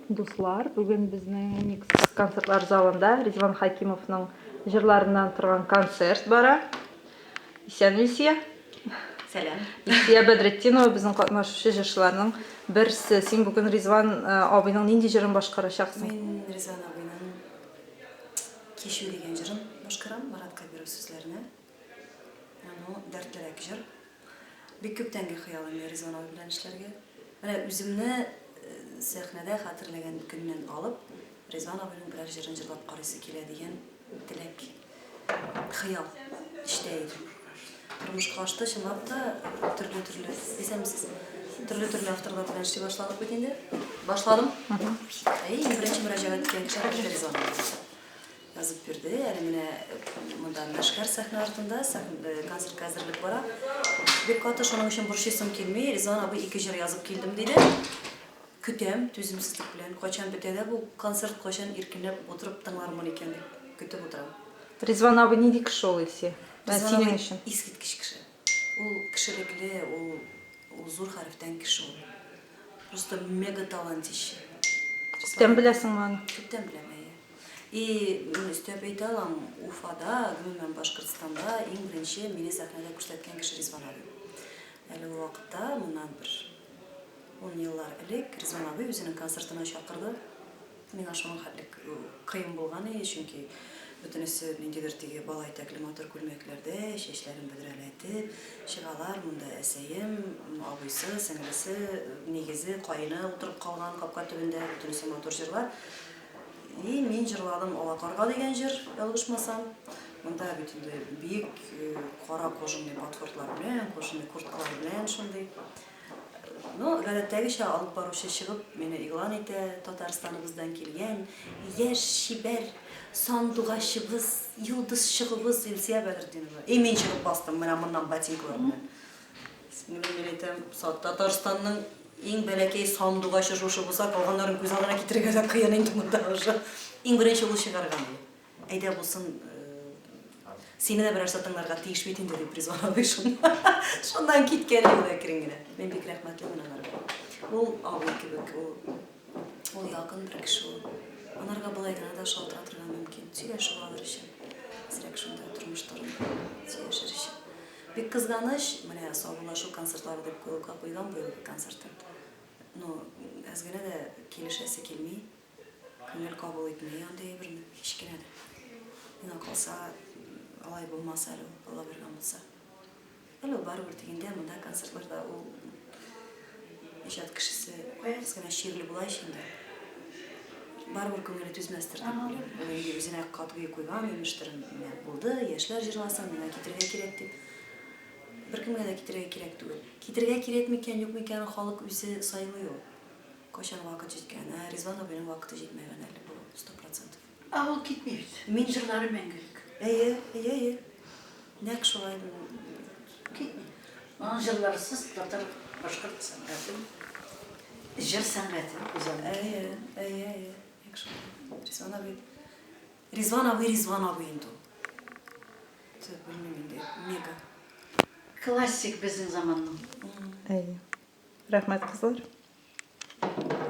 Дуслар, бүген безнең Уникс концертлар залында Ризван Хакимовның җырларыннан торган концерт бара. Исән, Илсия. Сәлам. Илсия Бәдретдинова безнең катнашучы җырчыларның берсе. Син бүген Ризван э, абыйның нинди җырын башкарачаксың? Мин Ризван абыйның Кичү дигән җырын башкарам, Марат Кәбиров сүзләренә. Ну, дәртлерәк җыр. Бик күптәнге хыялым Ризван абый белән эшләргә. Менә үземне сәхнәдә хәтерләгән көннән алып, Ризван абыйның берәр җырын җырлап карыйсы килә дигән теләк, хыял эчтә иде. Тормышка ашты, чынлап та, төрле-төрле, исәнмесез, төрле-төрле авторлар белән эшли башладык бит инде. Башладым. Әй, иң беренче мөрәҗәгать иткән кеше әлбәттә Ризван абый. Язып бирде. Әле менә монда Мәшһәр сәхнә артында концертка әзерлек бара. Бик каты шуның өчен борчыйсым килми. Ризван абый ике җыр язып килдем диде. Көтәм түземсезлек белән. Кайчан бетә дә бу концерт, кайчан иркенләп утырып тыңлармын икән дип көтеп утырам. Ризван абый нинди кеше ул, Илсөя? Менә Ризван синең абый өчен. искиткеч кеше. Ул кешелекле, ул ул зур хәрефтән кеше ул. Просто мега талантище. Күптән беләсеңме аны? Күптән беләм, әйе. И мин өстәп әйтә алам, Уфада, гомумән Башкортстанда иң беренче мине сәхнәдә күрсәткән кеше Ризван абый. Әле ул вакытта, моннан бер ун еллар элек, Ризван абый үзенең концертына чакырды. Миңа шуның хәтле кыен булган иде, чөнки бөтенесе ниндидер теге бала итәкле матур күлмәкләрдә, чәчләрен бөдрәләтеп чыгалар. Монда әсәем, абыйсы, сеңлесе, нигезе, каены утырып калган капка төбендә, бөтенесе матур җырлар. И мин җырладым Ала карга дигән җыр, ялгышмасам. Монда бит инде биек кара кожаный ботфортлар белән, кожаный курткалар белән шундый. Ну, гадәттәгечә алып баручы чыгып мине игълан итә, Татарстаныбыздан килгән яшь, чибәр сандугачыбыз, йолдызчыгыбыз Илсөя Бәдретдинова. И мин чыгып бастым менә моннан ботинкалар белән. Сеңлем, мин әйтәм, Татарстанның иң бәләкәй сандугачы шушы булса, калганнарын күз алдына китерергә дә кыен инде монда уже. Иң беренче ул чыгарган ул. Әйдә булсын, сине дә берәрсе тыңларга тиеш бит инде, дип Ризван абый шуннан киткән юл әкрен генә. Мин бик рәхмәтлемен анарга. Ул абый кебек, ул, ул якын бер кеше ул. Анарга болай гына да шалтыратырга мөмкин, сөйләшеп алыр өчен. Әзрәк шунда тормыш турында сөйләшер өчен. Бик кызганыч, менә саубуллашу концертлары дип куелка куйган быелгы концертын. Ну, әз генә дә килешәсе килми. Күңел кабул итми андый әйберне, һич кенә дә. Миңа калса, алай булмас әле ул, Алла биргән булса. Әле ул барыбер дигәндә, монда концертларда ул иҗат кешесе әз генә чирле була ич инде. Барыбер күңеле түзмәстер дип уйлыйм. Ул инде үзенә катгый куйган, имештер, менә булды, яшьләр җырласын, миңа китергә кирәк дип. Беркемгә дә китергә кирәк түгел. Китергә кирәк микән, юк микән, халык үзе сайлый ул. Кайчан вакыт җиткән. Ә Ризван абыйның вакыты җитмәгән әле, бу 100%. Ә ул китми бит. Мин Җырлары мәңгелек. Әйе, әйе, әйе. Нәкъ шулай. Китми. Аның җырларысыз татар, башкорт сәнгатен, җыр сәнгатен күз алдына Әйе, әйе, әйе. Нәкъ шулай. Ризван абый. Ризван абый, Ризван абый инде ул. Белмим инде, мега. Классик безнең заманның. Әйе. Рәхмәт, кызлар.